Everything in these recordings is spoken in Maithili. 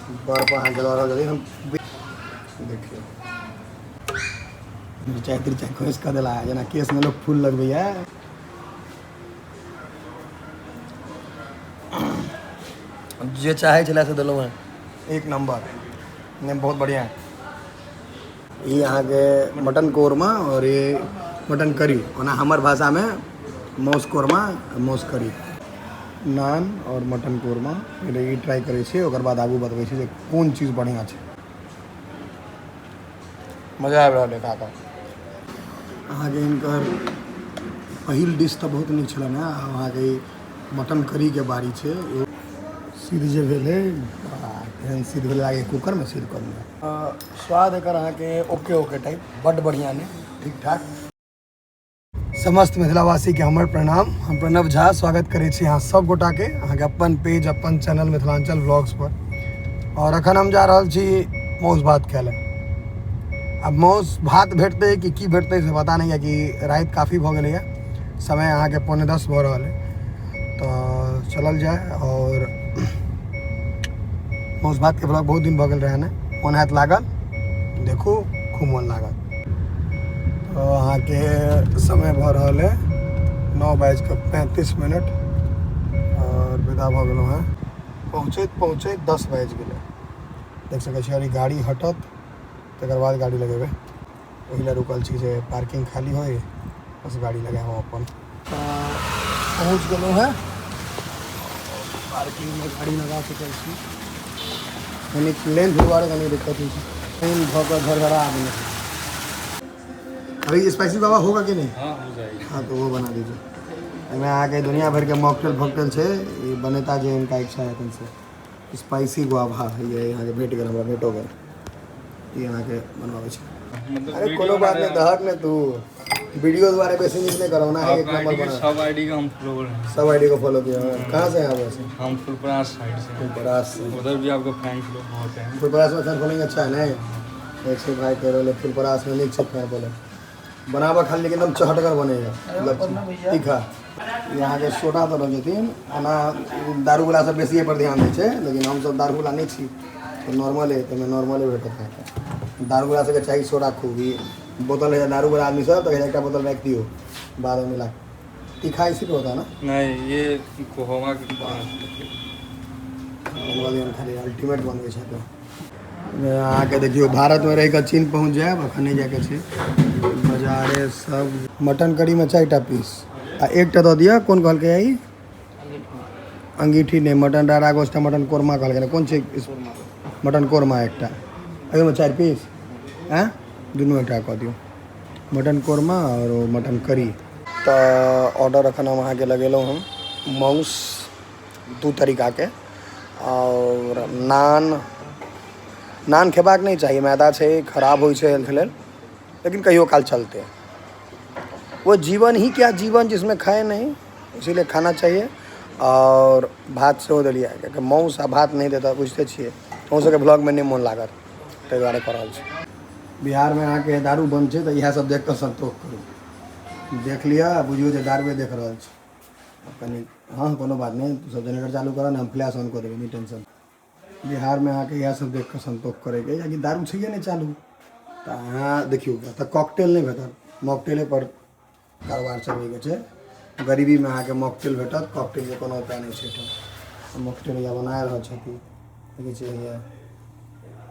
बर्फ अहाँके लऽ रहल छथिन। हम देखियौ, मिरचाइ तिरचाइ खोसि कऽ देला, जेना केशमे लोक फूल लगबैए। जे चाहै छलै से देलहुँ हेँ। एक नम्बर नहि, बहुत बढ़िआँ। ई अहाँके मटन कोरमा आओर ई मटन करी, ओना हमर भाषामे मौस कोरमा, मौस करी। नान आओर मटन कोरमा पहिले ई ट्राइ करै छियै, ओकर बाद आगू बतबै छी जे कोन चीज बढ़िआँ छै। मजा आबि रहल अइ खा कऽ। अहाँके हिनकर पहिल डिश तऽ बहुत नीक छलनि हेँ। आब अहाँके ई मटन करीके बारी छै। सिद्ध जे भेलै, तेहन सिद्ध भेलै, लागै कूकरमे सिद्ध कऽ देने। स्वाद एकर अहाँके ओके ओके टाइप, बड्ड बढ़िआँ नहि, ठीक ठाक। समस्त मिथिलावासीके हमर प्रणाम। हम प्रणव झा स्वागत करै छी अहाँ सब गोटाके अहाँके अपन पेज, अपन चैनल मिथिलाञ्चल व्लॉग्स पर। आओर अखन हम जा रहल छी मौस भात खाय लए। आब मौस भात भेटतै कि की भेटतै से पता नहि, कियाकि राति काफी भऽ गेलैए, समय अहाँके 9:45 भऽ रहल अइ। तऽ चलल जाय। आओर मौस भातके ब्लॉग बहुत दिन भऽ गेल रहै ने, मोन हैत लागल, देखू खूब मोन लागल। तऽ अहाँके समय भऽ रहल है 9:35 आओर विदा भऽ गेलहुँ हेँ। पहुँचैत पहुँचैत 10 बाजि गेलै। देख सकै छी, आओर ई गाड़ी हटत तकर बाद गाड़ी लगेबै। ओहि लए रुकल छी जे पार्किंग खाली होइ, बस गाड़ी लगायब हम अपन। तऽ पहुँच गेलहुँ हेँ, पार्किंगमे गाड़ी लगा चुकल छी। कनि लेंथ दुआरे कनि दिक्कत होइ छै। लाइन भऽ कऽ घरघरा गेलै। अभी स्पाइसी बाबा होगा कि नहीं? हाँ, हो जाएगी। हाँ, तो वो बना दीजिए। एहिमे अहाँके दुनिया भरिके मॉकटेल फॉकटेल छै, ई बनेता जे हिनका इच्छा हेतनि से। स्पाइसी गुआवा ये अहाँके भेट गेल, हमरा भेटो गेल। ई अहाँके बनबाबै छै। मतलब अरे वीडियो कोनो बात बना नहि, रहे हैं। दहक ने तू वीडियो द्वारा बेसी नीक नहीं करो ना। एक आपका नंबर आईडी के बना। सब आईडी का हम फॉलोवर हैं। सब आईडी को फॉलो किया हुआ है। कहाँ से हैं आप वैसे? हम फुलपरास साइड से हैं। फुलपरास से। उधर भी आपका फैन लोग बहुत हैं। फुलपरास में फैन फॉलोइंग अच्छा है नहीं? एक से भाई कह रहे फुलपरास में नीक छै फैन फॉलोइंग। बनाबऽ खाली, लेकिन एकदम चहटगर बनेगा, मतलब तीखा। यहाँ के सोडा दऽ रहल छथिन। ओना दारूवला सब बेसिए पर ध्यान दै छै, लेकिन हमसब दारूवला नहि छी, तऽ नॉर्मले, ताहिमे नॉर्मले भेटत अहाँके। दारूवला सबके चाही सोडा खूब। ई बोतल है दारूवला आदमी सब, तऽ एकटा बोतल राखि दियौ बादमे मिला। तीखा इसी पे होता है ना? नहीं, ये कोहमा के बनबऽ दियौन खाली, अल्टीमेट बनबै छै। तऽ अहाँके देखियौ, भारतमे रहि कऽ चीन पहुँच जायब, अखन नहि जायके छै। बाजारे सब मटन करीमे 4टा पीस आ एकटा दऽ दिअ। कोन कहलकै ई? अंगीठी नहि, मटन रारा गोश्त, मटन कोरमा कहलकै। कोन छै? मटन कोरमा एकटा, एहिमे 4 पीस। आँय, दुनू एकटा कऽ दियौ, मटन कोरमा आओर ओ मटन करी। तऽ ऑर्डर एखन हम अहाँके लगेलहुँ हम माउस 2 तरीकाके आओर नान। नान खेबाक नहि चाही, मैदा छै, खराब होइ छै हेल्थ लेल, लेकिन कहियो काल चलते। वो जीवन ही क्या जीवन जिसमें खाए नहीं, इसीलिए खाना चाहिए। आओर भात सेहो देलियै, कियाकि माउस आ भात नहि देता, बुझिते छियै अहूँ सबके ब्लॉगमे नहि मोन लागत, ताहि दुआरे कऽ रहल छी। बिहारमे अहाँके दारू बन्द छै, तऽ इएह सब देख कऽ संतोष करू। देख लिअ आ बुझियौ जे दारुए देख रहल छी। कनि हँ, कोनो बात नहि, तू सब जेनरेटर चालू करऽ ने, हम फ्लैश ऑन कऽ देबै, नहि टेंशन। बिहारमे अहाँके इएह सब देख कऽ संतोष करैके, कियाकि दारू छैहे नहि चालू। तऽ अहाँ देखियौ, तऽ कॉकटेल नहि भेटत, मॉकटेले पर कारोबार चलबैके छै। गरीबीमे अहाँके मॉकटेल भेटत, कॉकटेलके कोनो उपाय नहि छै एहिठाम। मॉकटेल हैया बना रहल छथिन, देखै छियै, हैया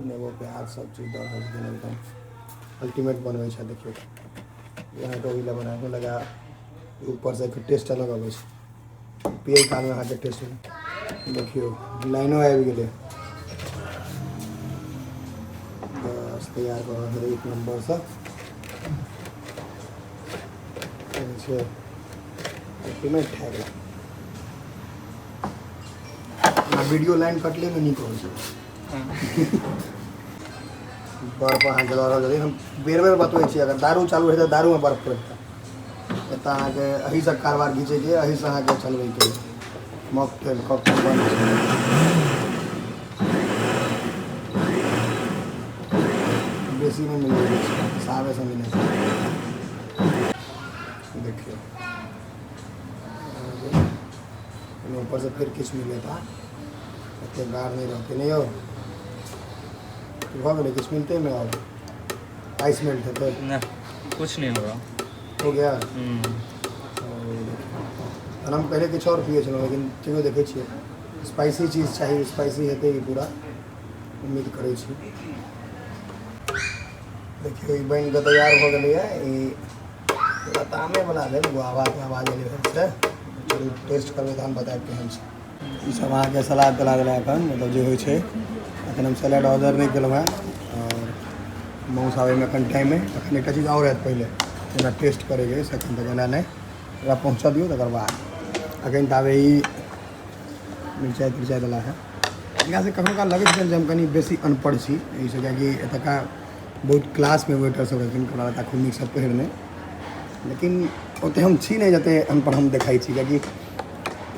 नेबो प्याज सब चीज दऽ रहल छथिन, एकदम अल्टीमेट बनबै छै। देखियौ, अहाँके ओहि लए बनाकऽ लगा ऊपरसँ एकर टेस्ट अलग अबै छै पियै कालमे अहाँके टेस्ट। देखियौ, लाइनो आबि गेलै, बस तैयार कऽ रहल छै एक नम्बरसँ छै, अल्टीमेट भए गेलै। वीडियो लाइन कटलेमे नीक होइ छै। बर्फ अहाँके लऽ रहल छथिन। हम बेर बेर बतबै छी, अगर दारू चालू हेतै, दारूमे बर्फ पड़तै। एतऽ अहाँके एहीसँ कारबार घिचैके, एहीसँ अहाँके चलबैके। मॉकटेल कॉकटेल बनै छै, बेसी नहि मिलै छै, साबेसँ मिलै छै। देखियौ, ऊपरसँ फेर किछु मिलेता, एतेक गाढ़ नहि रहतै। नहि यौ। भऽ गेलै किछु मिलतै ने आओर आइस मेल्ट हेतै। ना, कुछ नहीं हो रहा। हो गया। तहन हम पहिले किछु आओर पियै छलहुँ, लेकिन तैयो देखै छियै स्पाइसी चीज चाही, स्पाइसी हेतै ई पूरा उम्मीद करै छी। देखियौ, ई बनि कऽ तैयार भऽ गेलैए। ई लतामेवला भेल, गुआवाके आवाज एलै से। चलू, टेस्ट करबै तहन बतायब केहन छै। ई सब अहाँके सलाद तलाद लए एखन मतलब जे होइ छै। एखन हम सलाद ऑर्डर नहि केलहुँ हेँ आओर मासु आबैमे एखन टाइम अइ। एखन एकटा चीज आओर आयत पहिले जेना टेस्ट करैके अछि, एखन तक एना नहि, ओकरा पहुँचऽ दियौ तकर बाद। एखन तऽ आब ई मिरचाइ तिरचाइ देला है। एकरासँ कखनो काल लगैत छै जे हम कनि बेसी अनपढ़ छी एहिसँ, किएकि एतुका बहुत क्लासमे वेटर सब रहथिन, कपड़ा लत्ता खूब नीकसँ पहिरने, लेकिन ओतेक हम छी नहि जतेक अनपढ़ हम देखाइ छी, किएकि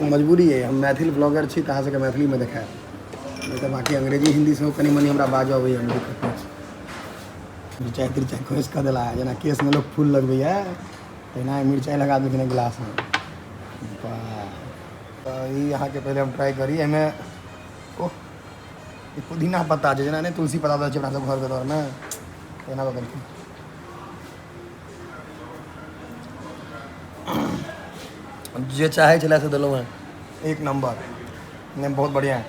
मजबूरी अइ। हम मैथिल ब्लॉगर छी तऽ अहाँ सबके मैथिलीमे देखायब, नहि तऽ बाँकी अंग्रेजी हिन्दी सेहो कनि मनि हमरा बाजऽ अबैए, दिक्कत नहि छै। मिरचाइ तिरचाइ खोसि कऽ देला, जेना केशमे लोक फूल लगबैए तहिना मिरचाइ लगा देलखिन हँ गिलासमे। तऽ ई अहाँके पहिले हम ट्राइ करी। एहिमे ओह, ई पुदीना पत्ता छै, जेना नहि तुलसी पत्ता दै छै अपना सब घरके तरमे, तहिना दऽ देलखिन। जे चाहै छलै से देलहुँ हँ। एक नम्बर नहीं, बहुत बढ़िया है।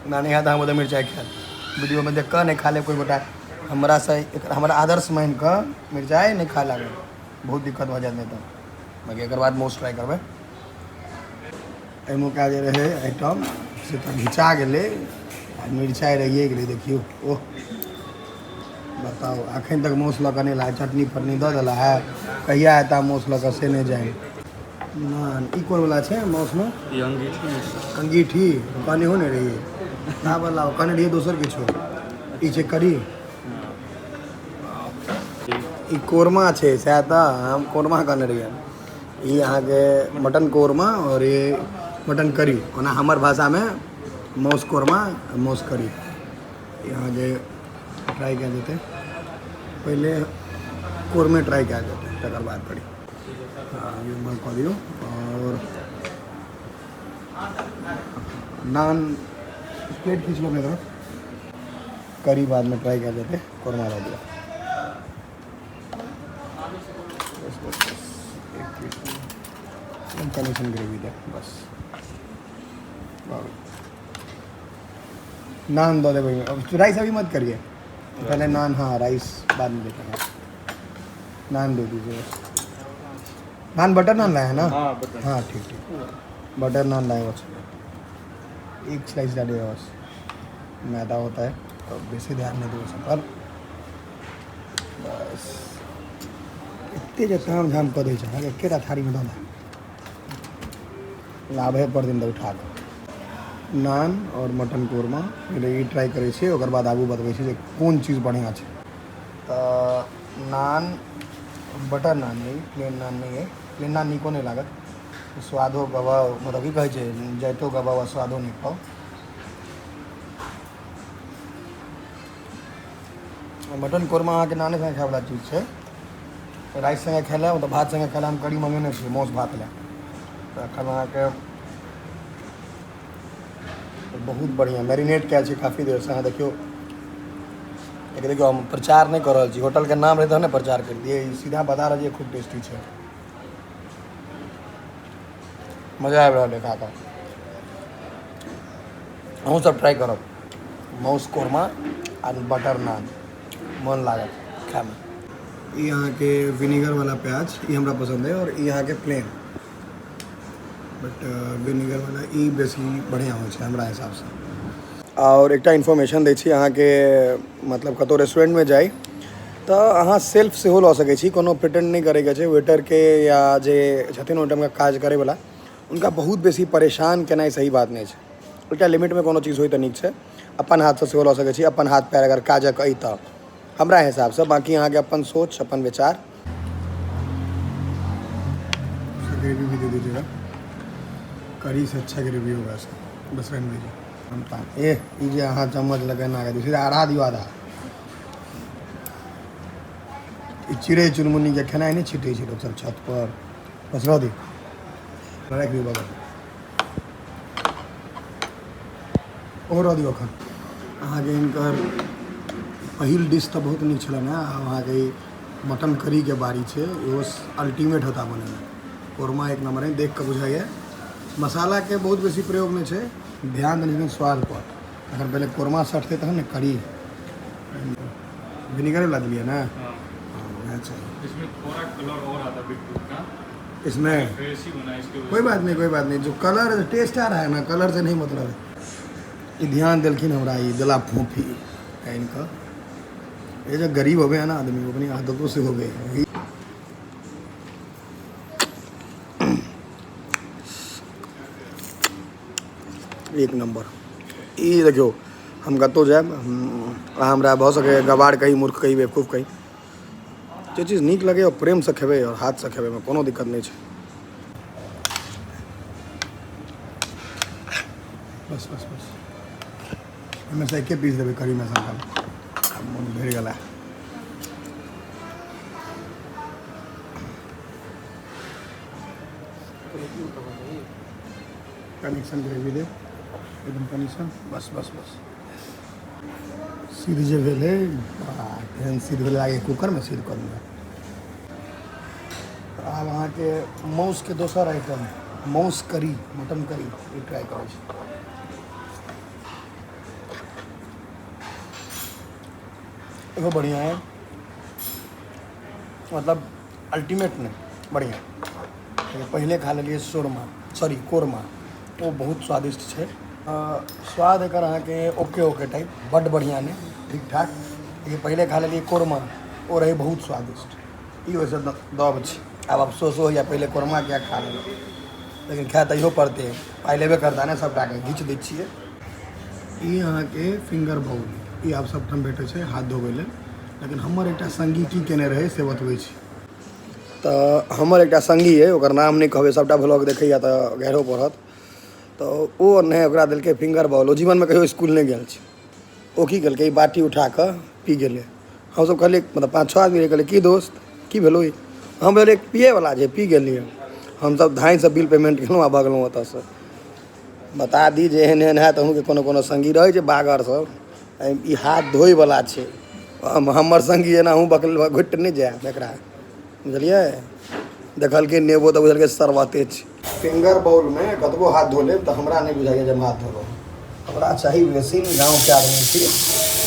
ना नहीं खाता हम उधर मिरचाइ खायल वीडियोमे देख कऽ नहि खा लेब कोइ गोटा हमरासँ, हमरा आदर्श मानि कऽ मिरचाइ नहि खा लागल, बहुत दिक्कत भऽ जायत। नहि तऽ बाँकी एकर बाद मोस्ट ट्राइ करबै। एहिमेका जे रहै आइटम से तऽ घिचा गेलै आ मिरचाइ रहिए गेलै। देखियौ, ओह बताउ, अखन तक मासु लऽ कऽ नहि लाग, चटनी फटनी दऽ देला है, कहिया एता मासु लऽ कऽ से नहि जानि। नान ई कोन वाला छै मासुमे? ई अंगीठी में छै। अंगीठी कहने हो ने रहियै, चावल लाओ कहने रहियै, दोसर किछो। ई छै करी, ई कोरमा छै सएह तऽ हम कोरमा कहने रहियै। ई अहाँके मटन कोरमा आओर ई मटन करी, ओना हमर भाषामे मासु कोरमा आ मासु करी। ई अहाँके ट्राइ कयल जेतै, पहिले कोरमे ट्राइ कयल जेतै तकर बाद करी। हँ, ई उम्हर कऽ दियौ आओर नान प्लेट खींच लो अपने तरफ। करी बादमे ट्राइ कयल जेतै, कोरमा दऽ दियौ। बस बस बस, एक पीस कमीशन ग्रेवी दे बस। भऽ गेल। नान दऽ देबै। अब राइस अभी मत करिए, पहले नान। हाँ, राइस बाद में देखेंगे, नान दे दीजिए बस। नान बटर नान लाए हैं ना? हाँ, बटर। हाँ, ठीक ठीक, बटर नान लाए बस। एक स्लाइस डालिएगा बस, मैदा होता है तो बेसी ध्यान नहीं दो सब पर। बस एते जे ताम झाम कऽ दै छै अहाँके, एकेटा थारीमे दऽ दे लाभे पर दिन तऽ उठा कऽ। नान आओर मटन कोरमा पहिले ई ट्राइ करै छियै, ओकर बाद आगू बतबै छी जे कोन चीज बढ़िआँ छै। तऽ नान बटर नान अइ, प्लेन नान नहि अइ। प्लेन नान नीको नहि लागत, स्वादो गवाओ, मतलब की कहै छै, जाइतो गवाओ आ स्वादो नहि पाओ। मटन कोरमा अहाँके नाने सङ्गे खायवला चीज छै, राइस सङ्गे खाय लए, मतलब भात सङ्गे खाय लए। हम करी मङ्गेने छियै मासु भात लए। तऽ एखन अहाँके बहुत बढ़िआँ मैरिनेट कयल छै काफी देरसँ। अहाँ देखियौ, एक देखियौ, हम प्रचार नहि कऽ रहल छी, होटलके नाम रहै तहन ने प्रचार करितियै। ई सीधा बता रहल छियै, खूब टेस्टी छै, मजा आबि रहल है खा कऽ। अहूँ सब ट्राइ करब मासु कोरमा आ बटर नान, मन लागत खायमे। ई अहाँके विनेगर वाला प्याज, ई हमरा पसन्द अइ, आओर ई अहाँके प्लेन, बट विनेगर वाला ई बेसी बढ़िआँ होइ छै हमरा हिसाबसँ। आओर एकटा इन्फॉर्मेशन दै छी अहाँके, मतलब कतहु रेस्टोरेंटमे जाइ तऽ अहाँ सेल्फ सेहो लऽ सकै छी, कोनो प्रिटेंड नहि करैके छै। वेटरके या जे छथिन ओहिठामका काज करैवला, हुनका बहुत बेसी परेशान केनाइ सही बात नहि छै। एकटा लिमिटमे कोनो चीज होइ तऽ नीक छै। अपन हाथसँ सेहो लऽ सकै छी, अपन हाथ पैर अगर काजक अइ तऽ, हमरा हिसाबसँ। बाँकी अहाँके अपन सोच, अपन विचार। ग्रेवी भी दे दीजिएगा, करी से अच्छा ग्रेवी होगा इसका। बस रहने दीजिए। हम ए ई जे अहाँ चम्मच लगेना के सीधा अढ़ा दियौ आधा। ई चिड़ै चुनमुनीके खेनाइ नहि छिटै छै लोक सब छत पर। बस रह दियौ, राखि दियौ बगल, ओहो रह दियौ। एखन अहाँके हिनकर पहिल डिश तऽ बहुत नीक छलनि हेँ। आब अहाँके ई मटन करीके बारी छै, इहो अल्टीमेट होता बनेने। कोरमा एक नम्बर है, देख कऽ बुझाइए मसालाके बहुत बेसी प्रयोग नहि छै, ध्यान देने छथिन स्वादपर। अखन पहिले कोरमा सटतै तहन ने करी। विनेगर ला दिलियै ने? हाँ। हाँ, वएह चाही। इसमें थोड़ा कलर और आता बीटरूट का। इसमें फ्रेश ही बना इसके वजह कोई बात नहीं, कोई बात नहीं, जो कलर टेस्ट आ रहा है ना, कलर से नहीं मतलब है। ई ध्यान देलखिन हमरा, ई दिला फोफी आनि कऽ। ये जो गरीब हो गए ना आदमी, वो अपनी आदतों से हो गए। एक नंबर। ई देखियौ, हम कतहु जायब, अहाँ हमरा भऽ सकैए गवार कही, मूर्ख कही, बेवकूफ कही, जे चीज नीक लगैए ओ प्रेमसँ खेबै आओर हाथसँ खेबै, ओहिमे कोनो दिक्कत नहि छै। बस बस बस, एहिमे से एके पीस देबै करीमे सनकल, मोन भरि गेला। कनेक्शन ग्रेवी देब एकदम कनेक्शन। बस बस बस, सिद्ध जे भेलै, तेहन सिद्ध भेलै लागै कूकरमे सिद्ध कऽ देबै। आब अहाँके मासुके दोसर आइटम, मासु करी, मटन करी, ई ट्राइ करै छी। इहो बढ़िआँ है, मतलब अल्टीमेट नहि, बढ़िआँ। लेकिन पहिले खा लेलियै शोरमा, सॉरी कोरमा, ओ बहुत स्वादिष्ट छै। स्वाद एकर अहाँके ओके ओके टाइप, बड्ड बढ़िआँ नहि, ठीक ठाक। लेकिन पहिले खा लेलियै कोरमा, ओ रहै बहुत स्वादिष्ट। ई ओहिसँ दब छै। आब अफसोसो होइए पहिले कोरमा किया खा लेलहुँ, लेकिन खाए तऽ इहो पड़तै, पाइ लेबे करता ने सबटाके, घीच दै छियै। ई अहाँके फिंगर बाउल, ई आब सबठाम भेटै छै हाथ धोबै लेल। लेकिन हमर एकटा सङ्गी की केने रहै से बतबै छी। तऽ हमर एकटा सङ्गी अइ, ओकर नाम नहि कहबै, सबटा ब्लॉग देखैए तऽ गारिओ पढ़त। तऽ ओ नहि ओकरा देलकै फिंगर बाउल, ओ जीवनमे कहियो इसकुल नहि गेल छै। ओ की केलकै, ई बाटी उठा कऽ पी गेलै। हमसब कहलियै, मतलब 5-6 आदमी रहियै, कहलियै की दोस्त की भेलौ ई? हम भेलै पियैवला जे पी गेलियै। हमसब धाँइसँ बिल पेमेंट केलहुँ आ भगलहुँ ओतऽसँ। बता दी जे एहन एहन हैत अहूँके कोनो कोनो सङ्गी रहै छै बागर सब, ई हाथ धोइवला छै। हमर सङ्गी एना अहूँ बकल घुटि नहि जायब एकरा, बुझलियै? देखलकै नेबो तऽ बुझलकै शरबते छै। फिंगर बाउलमे कतबो हाथ धो लेब तऽ हमरा नहि बुझाइए जे हम हाथ धोलहुँ। हमरा चाही बेसिन, गाँवके आदमी छी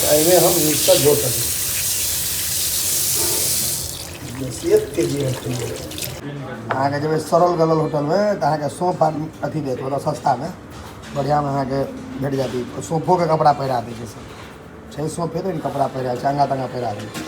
तऽ एहिमे हम नीकसँ धो सकी। बेसिए तेजी हेतै। अहाँके जेबै सड़ल गलल होटलमे तऽ अहाँके सौंफ अथी देत, मतलब सस्तामे बढ़िआँमे अहाँके भेट जायत। ई सौंफोके कपड़ा पहिरा दै छै सब छै, सौंफे तऽ कपड़ा पहिरा छै, अङ्गा तङ्गा पहिरा दै छै।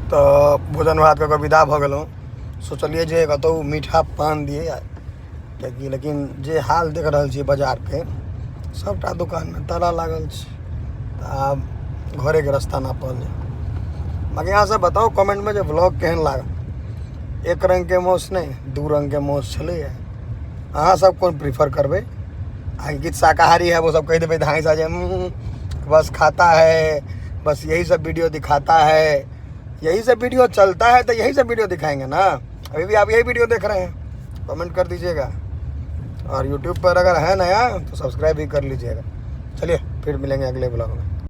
तऽ भोजन भात कऽ कऽ विदा भऽ गेलहुँ। सोचलियै जे कतहु मीठा पान दियै, किएकि लेकिन जे हाल देख रहल छियै बाजारके, सभटा दोकानमे ताला लागल छै, तऽ आब घरेके रास्ता नापल जाय। बाँकी अहाँ सब बताउ कमेंटमे जे व्लॉग केहन लागल। एक रङ्गके मासु नहि, दू रङ्गके मासु छलैए। अहाँ सब कोन प्रीफर करबै? आ किछु शाकाहारी है वो सब कहि देबै धाँइसँ जे बस खाता है, बस यही सब वीडियो दिखाता है, यही सब वीडियो चलता है, तो यही सब वीडियो दिखाएंगे ना। अभी भी आप यही वीडियो देख रहे हैं, कमेंट कर दीजिएगा। और यूट्यूब पर अगर है नया तो सब्सक्राइब भी कर लीजिएगा। चलिए फिर मिलेंगे अगले ब्लॉग में।